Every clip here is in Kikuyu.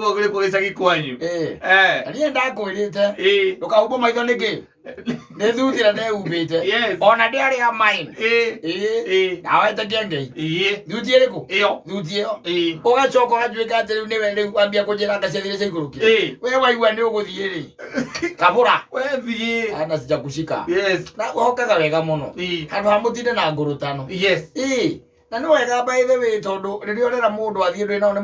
Kũu gĩcagi kwanyu. Ĩĩ. Eh. Na niĩ ndakwĩrĩte Ĩĩ. ndũkahumbwo maitho nĩkĩ nĩ thuthira ndehumbĩte. Yes. Ona ndĩarĩ a mine. Ĩĩ. Ĩĩ. Ĩĩ. Ndawete kĩengei. Ĩĩ. Thuti ĩrĩkũ? Ĩyo. Thuti ĩyo. Ĩĩ. Ũgacoka ũgatuĩka atĩ rĩu nĩwe rĩu wambia kũnjĩra anga ciathire ciaikũrũkire. Ĩĩ. We waigua nĩ ũgũthiĩ rĩ. Kabũra. We thiĩ. Ana sijakushika. Yes. Na ũhokaga wega mũno. Ĩĩ. Handũ ha mũtinde na ngũrũtano. Yes. Ĩĩ. Na nĩ wega by the way tondũ rĩrĩa ũrera mũndũ athiĩ ndũĩ nao nĩ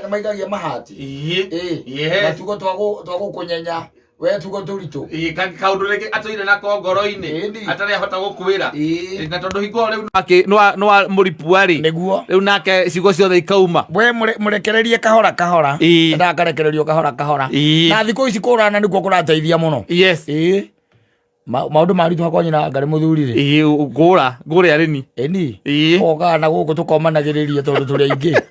maikagia mahati. Ĩĩ. Ĩĩ. Yes. Na tugo twa gũkũnyenya we tugo tũritũ. Ĩĩ, kaũndũ rĩngĩ atũire nako ngoro-inĩ Ĩni. atarĩ ahota gũkwĩra. Ĩĩ. Na tondũ hingo rĩu nĩ mũripua rĩ. Nĩguo. Rĩu nake ciugo ciothe ikauma. We mũrekererie kahora kahora. Ĩĩ. Endaga akarekererio kahora kahora. Ĩĩ. Na thikũ ici kũrana nĩkuo kũrateithia mũno. Yes. Ĩĩ. Maũndũ maritũha kwa nyina ngarĩ mũthuri rĩ. Ĩĩ, ngũra ngũre arĩni. Ĩni. Ĩĩ. Okaga na gũkũ tũkomanagĩrĩria tondũ tũrĩ aingĩ.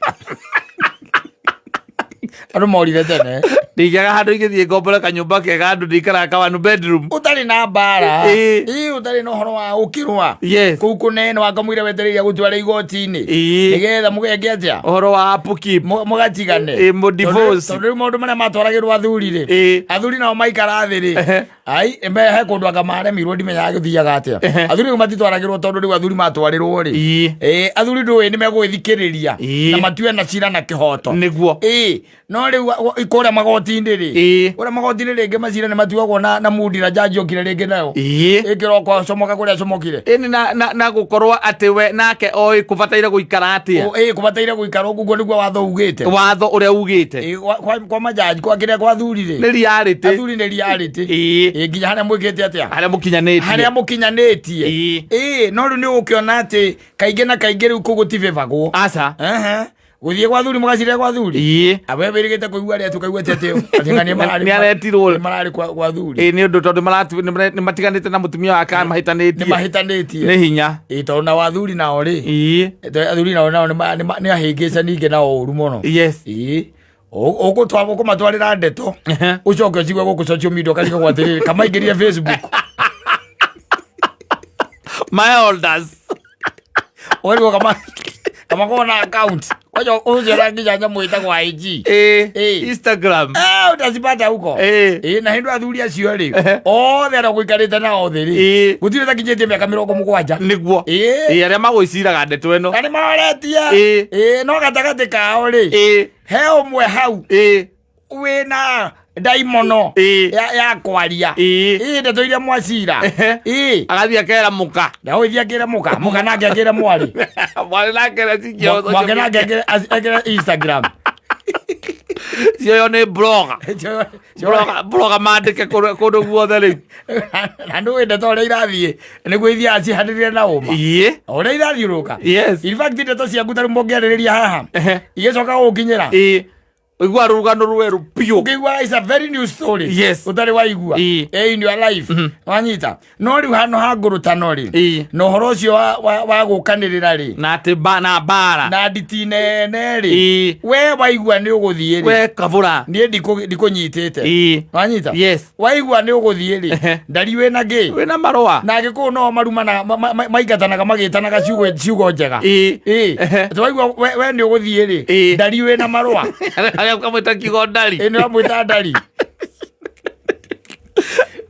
Andũ morire tene. Ndingĩaga handũ ingĩthiĩ ngombore kanyũmba kega andũ ndikaraga ka one bedroom. Ũtarĩ na mbara. Ĩĩ. Ĩĩ, ũtarĩ na ũhoro wa ũkĩrũa. Yes. Kũu kũnene wakamwĩra wetereire gũtwara igoti-inĩ. Ĩĩ. Nĩgetha mũgeke atĩa? Ũhoro wa upkeep. Mũgatigane. Ĩĩ, mũdivorce. Tondũ rĩu maũndũ marĩa matwaragĩrwo athuri rĩ. Ĩĩ. Athuri nao maikara thĩ rĩ. Ehe. Ai, me he kũndũ anga maremirwo ndimenyaga gũthiaga atĩa. Athuri rĩu matitwaragĩrwo tondũ rĩu athuri matwarĩrwo rĩ. Ĩĩ. Ĩĩ, athuri ndũĩ nĩ megũgĩthikĩrĩria Ĩĩ. na matue na cira na kĩhoto. Nĩguo. Ĩĩ, no rĩu kũrĩa magoti-inĩ rĩ. Ĩĩ. Kũrĩa magoti-inĩ rĩngĩ macira nĩ matuagwo na mundi na jaji okire rĩngĩ nayo. Ĩĩ. Ĩkĩroko acomoka kũrĩa acomokire. Ĩni na gũkorwo atĩ we nake oĩ kũbataire gũikara atĩa. Ĩĩ, kũbataire gũikara ũguo nĩguo watho ugĩte. Watho ũrĩa ugĩte. Ĩĩ, kwa majaji kwa kĩrĩa kwa athuri rĩ. Nĩ reality. Athuri nĩ reality. Ĩĩ. Ĩĩ, nginya harĩa mwĩkĩte atĩa? Harĩa mũkinyanĩtie. Harĩa mũkinyanĩtie. Ĩĩ. Ĩĩ, no rĩu nĩ ũgũkĩona atĩ kaingĩ na kaingĩ rĩu kũu gũtibĩbagwo. Aca. Ehe. Gũthiĩ gwa athuri mũgacirĩra gwa athuri. Ĩĩ. Awe wĩrĩgĩte kũigua arĩa tũkaigua atĩ atĩ atĩ ng'ania mararĩ Nĩ aretirwo. nĩ mararĩ kwa athuri. Ĩĩ nĩ ũndũ tondũ nĩ matiganĩte na mũtumia wake Nĩ mahĩtanĩtie. mahĩtanĩtie. Nĩ hinya. Ĩĩ, tondũ nao athuri nao rĩ. Ĩĩ. Athuri nao nĩ ahĩngĩca ningĩ nao ũru mũno. Yes. Ĩĩ. Ũkũmatwarĩra ndeto Ehe. ũcoke ũcigue gũkũ social media ũkarigagwo atĩrĩrĩ kamaingĩrie Facebook. My elders. Ũkarigwo kama kona account kwanja ũcio nginya nyamũ ĩtagwo IG. Ĩĩ. Ĩĩ. Instagram. Eh, utazipata huko. Ĩĩ. Ĩĩ, na hĩndĩ athuri acio rĩ Ehe. othe arĩa ũgũikarĩte nao thĩ rĩ Ĩĩ. gũtirĩ takinyĩtie mĩaka 70. Nĩguo. Ĩĩ. Ĩĩ arĩa magwĩciraga ndeto ĩno. Na nĩ maoretie. Ĩĩ. Ĩĩ, no gatagatĩ kao rĩ Ĩĩ. he ũmwe hau Ĩĩ. wĩna ndaimono Ĩĩ. ya kwaria. Ĩĩ. Ĩĩ, ndeto iria mwacira. Ehe. Ĩĩ. Agathiĩ akera mũka. Na ũgĩthiĩ akĩre mũka mũka nake akĩre mwarĩ. Mwarĩ nake arecikia Mwake nake akĩre Instagram. Cioyo nĩ blogger. Blogger blogger mandĩke kũndũ guothe rĩu. Na nĩ ndeto ũrĩa irathiĩ nĩguo ithiaga cihanĩrĩre na ũma. Ĩĩ. Ũrĩa irathiũrũka. Yes. In fact ndeto ciaku ta rĩu mũngĩarĩrĩria haha Ehe. igĩcoka gũgũkinyĩra. Ĩĩ. Ũiguaga rũgano rwerũ biũ. Ũkĩigua is a very new story. Yes. Ũtarĩ waigua. Ĩĩ. Eh, in your life. Wanyita. No rĩu handũ ha ngũrũtano rĩ. Ĩĩ. Na ũhoro ũcio wa gũkanĩrĩra rĩ. Na atĩ na mbara. Na nditi nene rĩ. Ĩĩ. We waigua nĩ ũgũthiĩ rĩ. We kabũra. Niĩ ndikũnyitĩte. Ĩĩ. Wanyita. Yes. Waigua nĩ ũgũthiĩ rĩ. Ehe. Ndari wĩna ngĩ. Wĩna marũa. Na Agĩkũyũ no marumanaga maingatanaga magĩtanaga ciugo njega. Ĩĩ. Ĩĩ. Ehe. Atĩ waigua we nĩ ũgũthiĩ rĩ. Ĩĩ. Ndari wĩna marũa. Harĩa ũkamwĩta kiugo ndari. Ĩĩ nĩ wamwĩta ndari.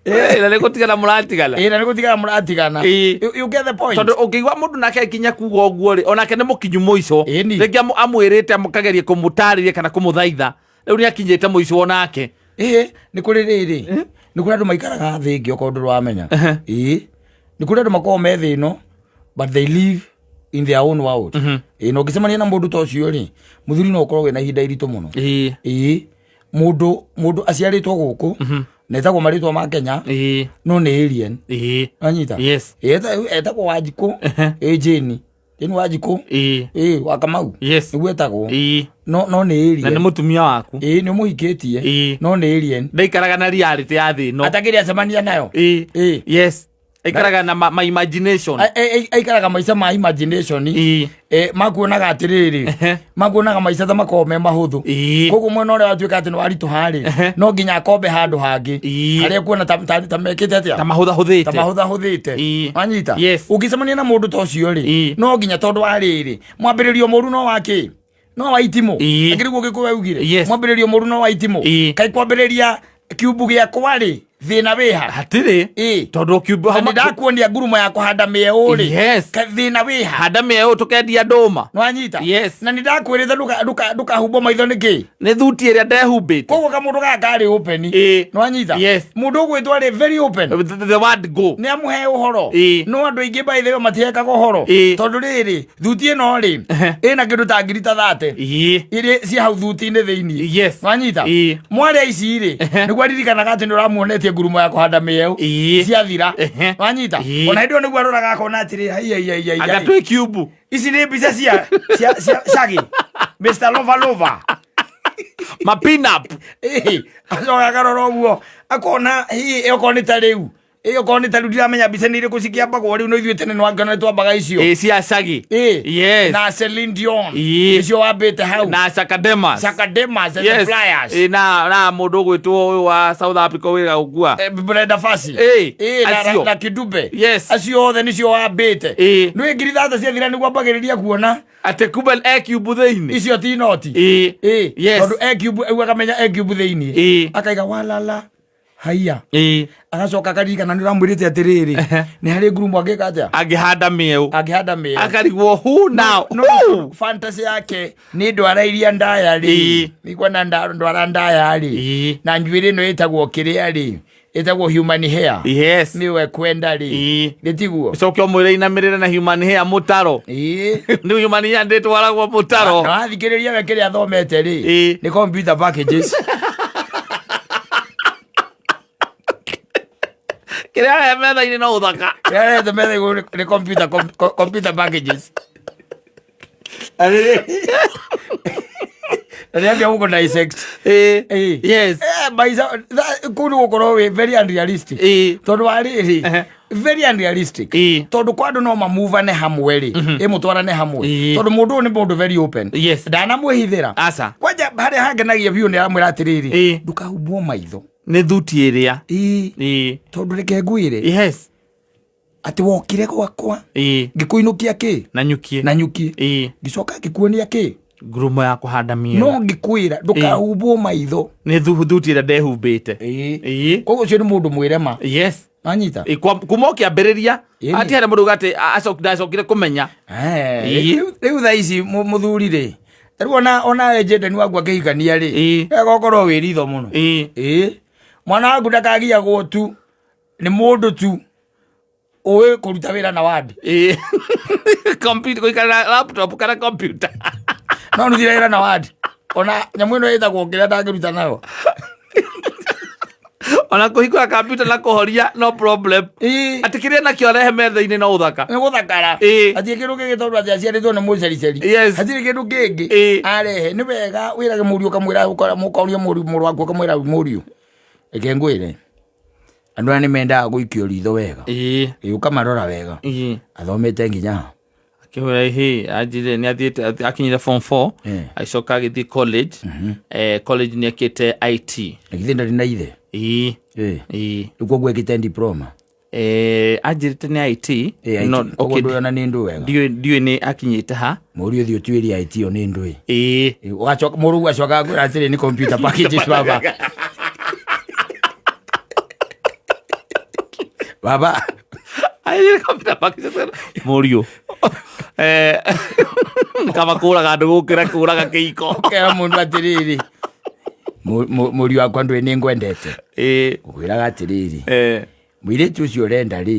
Ĩĩ, na nĩ gũtigana mũratigana. Ĩĩ na nĩ gũtigana mũratigana. Ĩĩ. You get the point. Tondũ ũngĩigua mũndũ nake akinya kuga ũguo rĩ, onake nĩ mũkinyu mũico. Ĩni. Rĩngĩ amwĩrĩte mũkagerie kũmũtarĩria kana kũmũthaitha. Rĩu nĩ akinyĩte mũico onake. Ĩĩ, nĩ kũrĩ rĩrĩ. Nĩ kũrĩ andũ maikaraga thĩ ĩngĩ okorwo ndũrĩ wamenya. Ĩĩ. Nĩ kũrĩ andũ makoragwo me thĩ ĩno but they live in their own world. Ĩĩ, na ũngĩcemania na mũndũ ta ũcio rĩ, mũthuri no ũkorwo wĩna ihinda iritũ mũno. Ĩĩ. Ĩĩ. Mũndũ aciarĩtwo gũkũ na etagwo marĩtwa ma Kenya Ĩĩ. no nĩ alien. Ĩĩ. Wanyita? Yes. Ĩĩ, etagwo Wanjikũ. Ĩĩ, Jane. Jane Wanjikũ. Ĩĩ. Ĩĩ, wa Kamau. Yes. Nĩguo etagwo. Ĩĩ. No nĩ Na nĩ alien. mũtumia waku. Ĩĩ, nĩ ũmũhikĩtie. Ĩĩ. No nĩ alien. Ndaikaraga na reality ya thĩ ĩno. Atakĩrĩ acemania nayo. Ĩĩ. Ĩĩ. Yes. Aikaraga na ma imagination. Aikaraga maica ma imagination. Ĩĩ. Makuonaga atĩrĩrĩ. Ehe. Makuonaga maica ta makoragwo me mahũthũ. Ĩĩ. Koguo mwena ũrĩa watuĩka atĩ nĩ waritũha rĩ, Ehe. no nginya akombe handũ hangĩ. Ĩĩ. Harĩa kuona ta mekĩte atĩa? Ta mahũthahũthĩte. Ta mahũthahũthĩte. Ĩĩ. Wanyita? Yes. Ũngĩcemania na mũndũ ta ũcio rĩ, Ĩĩ. no nginya tondũ wa rĩrĩ, mwambĩrĩrio mũru no wa kĩ? No wa itimũ. Ĩĩ. Akĩrĩ guo gĩkũyũ augire. Yes. Mwambĩrĩrio mũru no wa itimũ. Ĩĩ. Kaĩ kwambĩrĩria kiumbu gĩakwa rĩ thĩna wĩha. Hatirĩ. Ĩĩ. Tondũ kiumbu Na nĩ ndakuonia ngurumo ya kũhanda mĩeũ rĩ. Yes. Kaĩ thĩna wĩha. Handa mĩeũ tũkendia ndũma. Nĩwanyita? Yes. Na nĩ ndakwĩrĩte ndũkahumbwo maitho nĩkĩ? Nĩ thuti ĩrĩa ndehumbĩte. Koguo kamũndũ gaka karĩ open. Ĩĩ. Nĩwanyita? Yes. Mũndũ ũgwĩtwo arĩ very open. The word go. Nĩ amũhe ũhoro. Ĩĩ. No andũ aingĩ by the way matihekaga ũhoro. Ĩĩ. Tondũ rĩrĩ thuti ĩno rĩ ĩna kĩndũ ta ngiri ta 30. Ĩĩ. Iria cia hau thuti-inĩ thĩiniĩ. Yes. Wanyita? Ĩĩ. Mwarĩa ici rĩ nĩguo aririkanaga atĩ nĩ ũramuonetie ngurumo ya kũhanda mĩeũ. Ĩĩ. Ciathira. Ehe. Wanyita? Ĩĩ. Ona hĩndĩ ĩyo nĩguo aroraga akona atĩrĩ hai hai hai hai. Anga twĩ kiumbu. Ici nĩ mbica cia Shaggy. Mr. Lover Lover. Ma pin up. Ĩĩ, acoka akarora ũguo akona hihi okorwo nĩ ta rĩu ĩ okorwo nĩ ta rĩu ndiramenya mbica nĩ irĩkũ cikĩambagwo rĩu no ithuĩ tene nĩwangĩona nĩ twambaga icio. Ĩĩ cia Shaggy. Ĩĩ. Yes. Na Celine Dion. Ĩĩ. Nĩcio wambĩte hau. Na Chakademas. Chakademas and the Yes. Flyers. Ĩĩ na mũndũ ũgwĩtwo ũyũ wa South Africa wĩra gũkua. Brenda Fassie. Ĩĩ, Ĩĩ, acio. na Kidube. Yes. Acio othe nĩcio wambĩte. Ĩĩ. Nĩ ngiri thate ciathira nĩguo ambagĩrĩria kuona Atĩ kumbe e kiumbu thĩinĩ. icio ti noti. Ĩĩ. Ĩĩ. Yes. Tondũ e kiumbu au akamenya e kiumbu thĩinĩ. Ĩĩ. Akaiga walala haiya. Ĩĩ. Agacoka akaririkana nĩ ũramwĩrĩte atĩrĩrĩ nĩ harĩ ngurumo angĩka atĩa? Angĩhanda mĩeũ. Angĩhanda mĩeũ. Akarigwo who now? No, Who? fantasy yake nĩ ndwara iria ndaya rĩ. Ĩĩ. Nĩkuona ndwara ndaya rĩ. Ĩĩ. Na njuĩrĩ ĩno ĩtagwo kĩrĩa rĩ. Ĩtagwo human hair. Yes. Nĩwe kwenda rĩ. Ĩĩ. Nĩ tiguo? Ũcoke ũmwĩre inamĩrĩre na human hair mũtaro. Ĩĩ. Nĩ human hair ndĩtwaragwo mũtaro. Na wathikĩrĩria we kĩrĩa athomete rĩ. Ĩĩ. Nĩ computer packages. Kĩrĩa arehe metha-inĩ no ũthaka. Kĩrĩa arehete metha igũrũ nĩ computer packages. Na nĩambia gũkũ dissect. Ĩĩ. Ĩĩ. Yes. Maica kũu nĩ gũkorwo wĩ very unrealistic. Ĩĩ. Tondũ wa rĩrĩ Ehe. very unrealistic. Ĩĩ. Tondũ kwa andũ no mamuvane hamwe rĩ ĩmũtwarane hamwe. Ĩĩ. Tondũ mũndũ ũyũ nĩ mũndũ very open. Yes. Ndanamwĩhithĩra. Aca. Kwanja harĩa hangenagia biũ nĩ aramwĩra atĩrĩrĩ Ĩĩ. ndũkahumbwo maitho. Nĩ thuti ĩrĩa. Ĩĩ. Ĩĩ. Tondũ reke ngwĩre Yes. atĩ wokire gwakwa Ĩĩ. ngĩkũinũkia kĩ Na nyukie. na nyuki Ĩĩ. ngĩcoka ngĩkuonia kĩ Ngurumo ya kũhanda mĩeũ. no ngĩkwĩra ndũkahumbwo maitho. Nĩ thuti ĩrĩa ndehumbĩte. Ĩĩ. Ĩĩ. Koguo ũcio nĩ mũndũ mwĩrema. Yes. Wanyita? Ĩ, kuma ũkĩambĩrĩria Ĩni. ati harĩa mũndũ uga atĩ ndacokire kũmenya. Ĩĩ. Rĩu thaa ici mũthuri rĩ rĩu ona Jayden waku akĩhikania rĩ Ĩĩ. wega ũkorwo wĩ ritho mũno. Ĩĩ. Ĩĩ. Mwana waku ndakagiagwo tu nĩ mũndũ tu ũĩ kũruta wĩra na wandi. Ĩĩ. Computer gũikarĩra laptop kana computer. No nduthire wĩra na wandi. Ona nyamũ ĩno ĩtagwo kĩrĩa ndangĩruta nayo. Ona kũhingũra computer na kũhoria no problem. Ĩĩ. Atĩ kĩrĩa nakĩo arehe metha-inĩ no ũthaka. Nĩ gũthakara. Ĩĩ. Hatirĩ kĩndũ kĩngĩ tondũ atĩ aciarĩtwo nĩ mũcericeri. Yes. Hatirĩ kĩndũ kĩngĩ. Ĩĩ. Arehe nĩ wega wĩrage mũriũ ũkamwĩra ũkoria mũrũ waku ũkamwĩra mũriũ. Reke ngwĩre. Andũ aya nĩ mendaga gũikio ritho wega. Ĩĩ. Ĩĩ ũkamarora wega. Ĩĩ. Athomete nginya ha? Akĩhũra ĩhĩ anjire nĩ athiĩte akinyire form 4 Ĩĩ. agĩcoka agĩthiĩ college. College nĩ ekĩte IT. Na githĩ ndarĩ na ithe? Ĩĩ. Ĩĩ. Ĩĩ. Rĩu koguo ekĩte diploma. Anjĩrĩte nĩ IT. Ĩĩ, No, IT. Koguo okay, ndũĩ ona nĩ ndũ wega. ndiũĩ nĩ akinyĩte ha. Mũriũ thiĩ ũtuĩrie IT ĩyo nĩ ndũĩ. Ĩĩ. Ĩĩ, ũgacoka mũrũgu acokaga kwĩra atĩrĩ nĩ computer packages baba. Baba. Aĩ, computer packages. Mũriũ. Kaba kũraga andũ gũkĩra kũraga kĩiko. Ũkera mũndũ atĩrĩrĩ mũriũ wakwa ndũĩ nĩ ngwendete. Ĩĩ. Ngũkwĩraga atĩrĩrĩ mũirĩtu ũcio ũrenda rĩ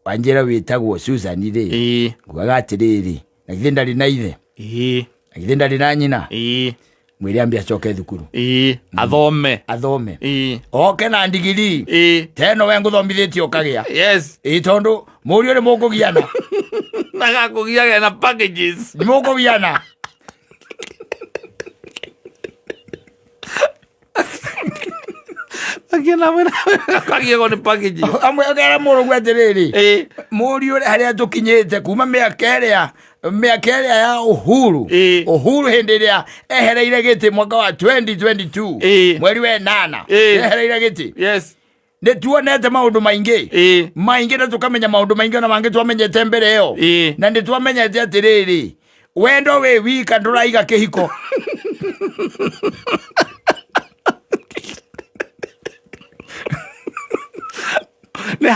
wanjĩra wĩtagwo Susan rĩ Ĩĩ. ngugaga atĩrĩrĩ na githĩ ndarĩ na ithe Ĩĩ. na githĩ ndarĩ na nyina Ĩĩ. mwĩre ambe acoke thukuru. Ĩĩ. Athome. Athome. Ĩĩ. Oke na ndigiri. Ĩĩ. Teno we ngũthomithĩtie ũkagĩa. Yes. Ĩĩ tondũ mũriũ nĩ mũkũgiana. Nagakũgiaga na packages. Nĩ mũkũgiana. Akĩona mwena akagiagwo nĩ packages. Amwe ũkera mũrũgu atĩrĩrĩ Ĩĩ. mũriũ harĩa tũkinyĩte kuma mĩaka ĩrĩa ya Uhuru. Ĩĩ. Uhuru hĩndĩ ĩrĩa ehereire gĩtĩ mwaka wa 2022 Ĩĩ. mweri wa ĩnana Ĩĩ. ehereire gĩtĩ Yes. nĩ tuonete maũndũ maingĩ Ĩĩ. maingĩ na tũkamenya maũndũ maingĩ ona mangĩ twamenyete mbere ĩyo Ĩĩ. na nĩ twamenyete atĩrĩrĩ Wendo wĩ wika ndũraiga kĩhiko. Nĩ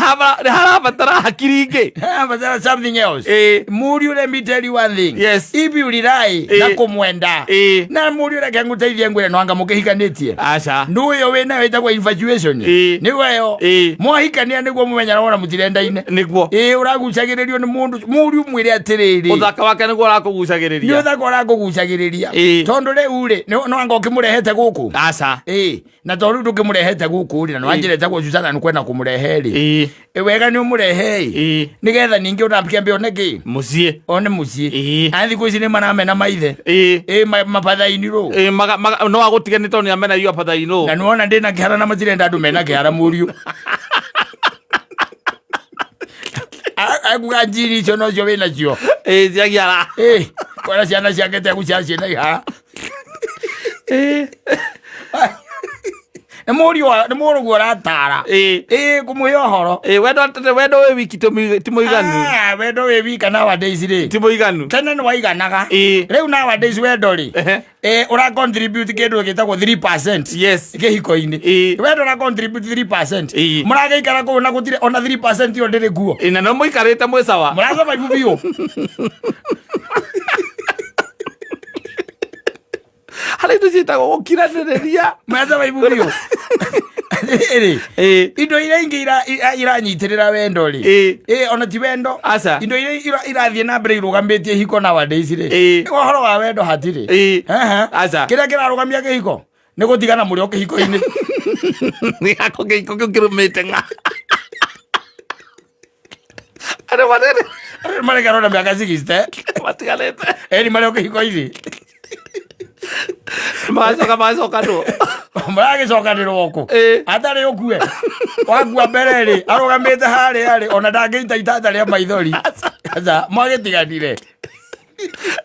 harabatara hakiri ingĩ. Harabatara something else. Ĩĩ. Mũriũ, let me tell you one thing. Yes. If you rely Ĩĩ. na kũmwenda Ĩĩ. na mũriũ, reke ngũteithie ngwĩre, no anga mũkĩhikanĩtie, Aca. ndũ ĩyo wĩ nayo ĩtagwo infatuation. Ĩĩ. Nĩguo ĩyo. Ĩĩ. Mwahikania nĩguo mũmenyana wona mũtirendaine. Nĩguo. Ĩĩ, ũragucagĩrĩrio nĩ mũndũ. Mũriũ, mwĩre atĩrĩrĩ, Ũthaka wake nĩguo nĩ ũrakũgucagĩrĩria. ũthaka ũrakũgucagĩrĩria. Ĩĩ. Tondũ rĩu rĩ, no anga ũkĩmũrehete gũkũ. Aca. Ĩĩ, na tondũ rĩu ndũkĩmũrehete gũkũ rĩ, na nĩwanjĩra ĩtagwo Susana, nĩ kwenda kũmũrehe rĩ, Ĩĩ. Ĩ, wega nĩ ũmũrehe ĩ, Ĩĩ. nĩgetha ningĩ ũnambiambe one kĩ. Mũciĩ. One mũciĩ. Ĩĩ. Na thikũ ici nĩ maramena maithe. Ĩĩ. Ĩ, mabathaini rũ. Ĩĩ, no agũtige nĩ tondũ nĩ amena you abathainũ. Na nĩwona ndĩna kĩhara na matirenda andũ mena kĩhara. Mũriũ akuga njiri icio nocio wĩ nacio. Ĩĩ, ciagiara. Ĩ, kwara ciana ciake tegucia ciĩna ihara. Ĩĩ. Nĩ mũriũ nĩ mũrũguo ũratara. Ĩĩ. Ĩ, ngũmũhe ũhoro. Ĩĩ, wendo wĩ wiki ti mũiganu. Ah, wendo wĩ wika nowadays rĩ, Ti mũiganu. Tene nĩ waiganaga. Ĩĩ. Rĩu nowadays wendo rĩ, Ehe. Ũra contribute kĩndũ gĩtagwo 3% kĩhiko-inĩ. Ĩĩ. Wendo ũra contribute 3%. Ĩĩ. Mũragĩikara kũu na gũtirĩ ona 3% ĩyo ndĩrĩ kuo. Ĩĩ, na no mũikarĩte mwĩ sawa. Mũrasurvive biũ. Harĩ indo ciĩtagwo gũkiranĩrĩria. Mũrasurvive biũ rĩ. Ĩĩ. Indo iria ingĩ iranyitĩrĩra wendo rĩ, Ĩĩ. Ĩ, ona ti wendo. Aca. Indo iria irathiĩ na mbere irũgamĩtie hiko nowadays rĩ, Ĩĩ. ũhoro wa wendo hatirĩ. Ĩĩ. Ehe. Aca. Kĩrĩa kĩrarũgamia kĩhiko nĩ gũtigana mũrĩ o kĩhiko-inĩ. Nĩ gako kĩhiko kĩu kĩrũmĩte ng'a andũ manene. Andũ marekerwo na mĩaka 60. Matiganĩte. Eri marĩ o kĩhiko-inĩ. Magacoka ndũ. Maragĩcokanĩrwo kũ? Ĩĩ. Atarĩ ũkue wakua mbere rĩ, arũgamĩte harĩa rĩ, ona ndangĩita itata rĩa maithori. Aca, mwagĩtiganire.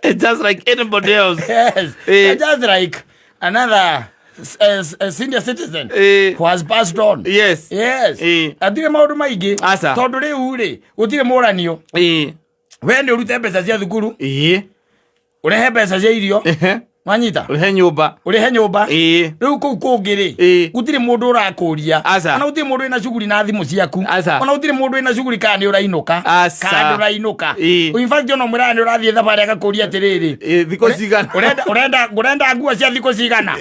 It's just like anybody else. Yes. Ĩĩ. Just like another senior citizen Ĩĩ. who has passed on. Yes. Yes. Ĩĩ. Atirĩ maũndũ maingĩ. Aca. Tondũ rĩu rĩ, gũtirĩ mũranio. Ĩĩ. We nĩ ũrute mbeca cia thukuru, Ĩĩ. ũrehe mbeca cia irio. Ehe. Wanyita? Ũrĩhe nyũmba. Ũrĩhe nyũmba. Ĩĩ. Rĩu kũu kũngĩ rĩ, Ĩĩ. gũtirĩ mũndũ ũrakũria. Aca. Ona gũtirĩ mũndũ wĩna cuguri na thimũ ciaku. Aca. Ona gũtirĩ mũndũ wĩna cuguri kana nĩ ũrainũka. Aca. Kana ndũrainũka. Ĩĩ. In fact, ona ũmwĩraga nĩ ũrathiĩ thabarĩ, agakũria atĩrĩrĩ, Ĩĩ, thikũ cigana? Ũrenda nguo cia thikũ cigana?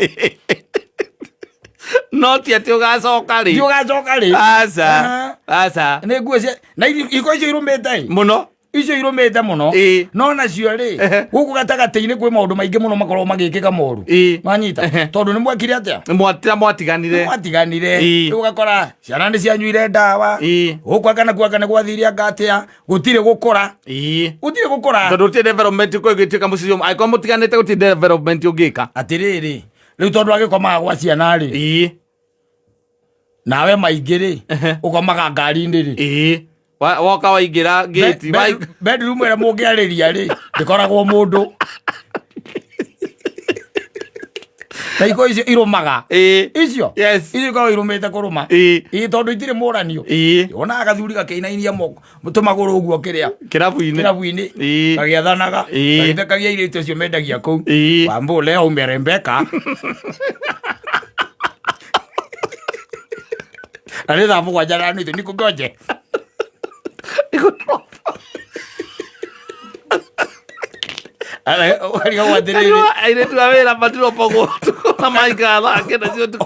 No ti atĩ ũgacoka Ti rĩ. ũgacoka rĩ. Aca. Aha. Aca. Nĩ nguo cia na iko icio irũmĩte ĩ. Mũno. Icio irũmĩte mũno. Ĩĩ. No nacio rĩ, Ehe. gũkũ gatagatĩ-inĩ kwĩ maũndũ maingĩ mũno makoragwo magĩkĩka moru. Ĩĩ. Wanyita? Ehe. Tondũ nĩ mwekire atĩa? Mwatiganire. Mwatiganire. Ĩĩ. Rĩu ũgakora ciana nĩ cianyuire ndawa. Ĩĩ. Gũkũ anga na kuanga nĩ gwathire anga atĩa, gũtirĩ gũkũra. Ĩĩ. Gũtirĩ gũkũra. Tondũ gũtirĩ development kũngĩtuĩka mũciĩ ũmwe. Angĩkorwo mũtiganĩte, gũtirĩ development ũngĩka. Atĩrĩrĩ, rĩu tondũ agĩkomaga gwa ciana rĩ, Ĩĩ. nawe maingĩ rĩ, Ehe. ũkomaga ngari-inĩ rĩ. Ĩĩ. Woka waingĩra gate. Bedroom ĩrĩa mũngĩarĩria rĩ, ndĩkoragwo mũndũ na iko icio irũmaga. Ĩĩ. Icio Yes. icio ikoragwo irũmĩte kũrũma. Ĩĩ. Ĩĩ, tondũ itirĩ mũranio. Ĩĩ. Wonaga gathuri gakĩinainia moko tũmagũrũ ũguo kĩrĩa Kĩrabu-inĩ. Kĩrabu-inĩ. Ĩĩ. Gagĩathanaga. Ĩĩ. Gagĩthekagia airĩtu acio mendagia kũu. Ĩĩ. Wambu leo umerembeka, na nĩ thaa 7 na nuthu nikũngoje. Ũkarigagwo atĩrĩrĩ, Airĩtu a wĩra matiropagwo ũtukũ na maikara thaa 9 cia ũtukũ.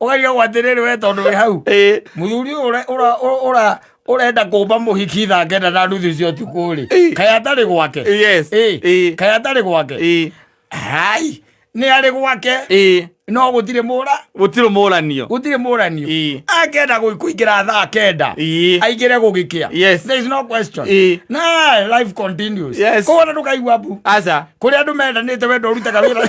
Ũkarigagwo atĩrĩrĩ, we tondũ wĩ hau, Ĩĩ. mũthuri ũyũ ũrenda kũmba mũhiki thaa 9 na nuthu cia ũtukũ rĩ, Ĩĩ. kaĩ atarĩ gwake? Yes. Ĩĩ. Ĩĩ. Kaĩ atarĩ gwake? Ĩĩ. Hai, nĩ arĩ gwake. Ĩĩ. No gũtirĩ mũra. Gũtirĩ mũranio. Gũtirĩ mũranio. Ĩĩ. Akenda kũingĩra thaa 9, Ĩĩ. aingĩre gũgĩkĩa. Yes. There is no question. Ĩĩ. Na life continues. Yes. Koguo ona ndũkaigua mbu. Aca. Kũrĩa andũ mendanĩte, wendo ũrutaga wĩra,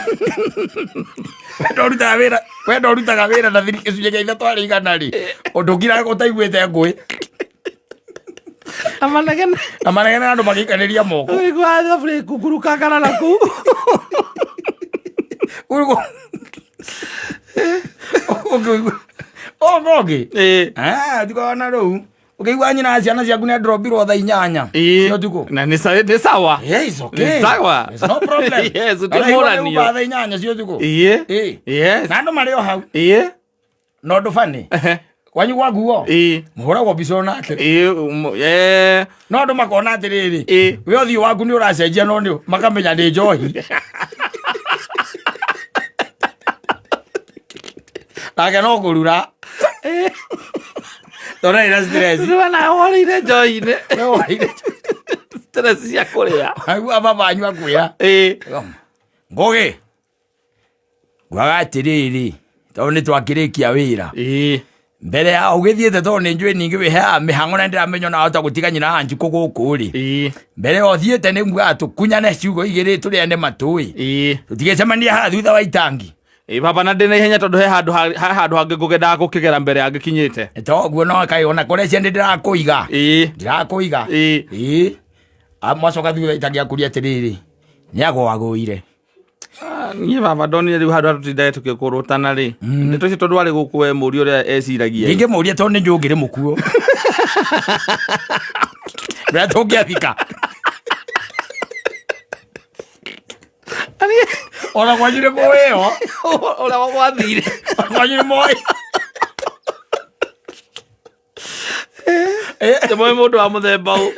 wendo ũrutaga wĩra na 3.3 harĩ 100 rĩ, ũndũ ngira ũtaiguĩte ngũĩ. Na manegene. Na manegene, andũ magĩikanĩria moko. Ũigua thaburĩ kungurukangana na kũu. Ũguo ũngĩigua ũngĩ. Ĩĩ. Tikorwo na rĩu. Ũkĩigua nyina wa ciana ciaku nĩ androbirwo thaa 8 Ĩĩ. cia ũtukũ. Na nĩ sawa. Yeah, it's okay. Nĩ sawa. It's no problem. Yes, Araigua ũtĩmũranio. nĩ uga thaa 8 cia ũtukũ. Ĩĩ. Ĩĩ. Yes. Na andũ marĩ o hau. Ĩĩ. Na ũndũ bani. Kwanyu gwa nguo. Ĩĩ. Mũhũragwo mbica onake. Ĩĩ. Eh. No andũ makona atĩrĩrĩ. Ĩĩ. We ũthiũ waku nĩ ũracenjia no nĩ makamenya nĩ njohi. Nake no kũrura. Tondũ ina stress. Rĩu na woreire njohi-inĩ. We woreire. Stress cia kũrĩa. Aigua baba anyu akwĩra. Ĩĩ. Ngũgĩ. Nguaga atĩrĩrĩ, tondũ nĩ twakĩrĩkia wĩra. Ĩĩ. Mbere ya ũgĩthiĩte tondũ nĩ njũĩ ningĩ wĩheaga mĩhang'o na ndĩramenya ona wahota gũtiga nyina wa Njukũ gũkũ rĩ. Ĩĩ. Mbere ya ũthiĩte nĩ nguaga tũkunyane ciugo igĩrĩ tũrĩane matũĩ. Ĩĩ. Tũtigĩcemanie haha thutha wa itangi. Ĩĩ baba na ndĩ na ihenya tondũ he handũ he handũ hangĩ ngũgendaga gũkĩgera mbere ya ngĩkinyĩte. Nĩ toguo no kaĩ ona kũrĩa cia nĩ ndĩrakũiga. Ĩĩ. Ndĩrakũiga. Ĩĩ. Ĩĩ. Mwacoka thutha itangi akũria atĩrĩrĩ, nĩ agũagũire. Ah, niĩ baba ndonire rĩu handũ hatũtindage tũkĩkũrũtana rĩ ndeto icio tondũ warĩ gũkũ we mũri ũrĩa eciragia Ningĩ mũrie tondũ nĩ njũĩ ũngĩrĩ mũkuo. Ũrĩa tũngĩathika. Ona kwanyu nĩ mũĩyo. Ũrĩa gwathire. Kwanyu nĩ mũĩ. Nĩ mũndũ wa mũthemba ũ.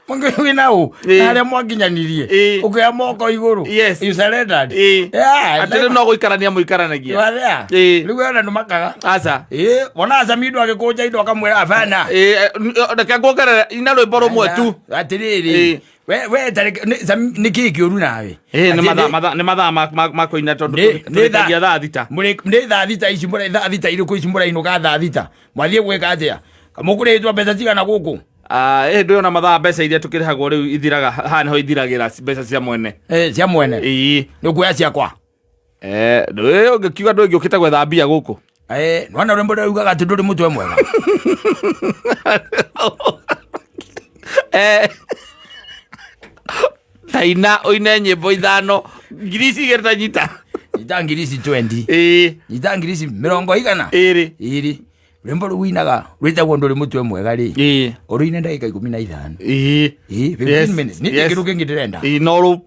Mũngĩũĩ na ũ. Ĩĩ. Na harĩa mwakinyanirie. Ĩĩ. Ũkĩoya moko igũrũ. Yes. You surrendered. Ĩĩ. Yeah. Atĩ rĩu no gũikarania mũikaranagia. You are there. Ĩĩ. Rĩu we ona ndũmakaga. Aca. Ĩĩ. Wona Samido agĩkũnja indo akamwĩra abana. Ĩĩ, reke nguongerere ina rwĩmbo rũmwe tu. Atĩrĩrĩ. Ĩĩ. We tareke nĩ kĩĩ kĩũru nawe? Ĩĩ, nĩ Atĩ nĩ mathaa ma kũina tondũ Nĩ tũrĩkagia thaa 6. Nĩ thaa 6 ici thaa 6 irĩkũ ici mũrainũka thaa 6? Mwathiĩ gwĩka atĩa? Mũkũrĩhĩtwo mbeca cigana gũkũ? Ah, ĩĩ ndũĩ ona mathaa mbeca iria tũkĩrĩhagwo rĩu ithiraga haha nĩho ithiragĩra mbeca cia mwene. Eh, cia mwene. Ĩĩ. Nĩ ũkuoya ciakwa? Eh, ndũĩ ũngĩkiuga ndũĩ ngĩũkĩte gwetha mbia gũkũ. Eh, nĩwona rwĩmbo rũrĩa rugaga atĩ ndũrĩ mũtwe mwega. Eh. Taina ũine nyĩmbo 5 ngiri ici igĩrĩ ta nyita. Nyita ngiri ici 20. Ĩĩ. Nyita ngiri ici mĩrongo igana. Ĩrĩ. Ĩrĩ. Rwĩmbo rũu ũinaga rwĩtagwo ndũrĩ mũtwe mwega rĩ. Ĩĩ. Ũrũine ndagĩka 15. Ĩĩ. Ĩĩ, 15 Yes, minutes. Nĩ yes. kĩndũ kĩngĩ ndĩrenda. Ĩĩ, no rũu.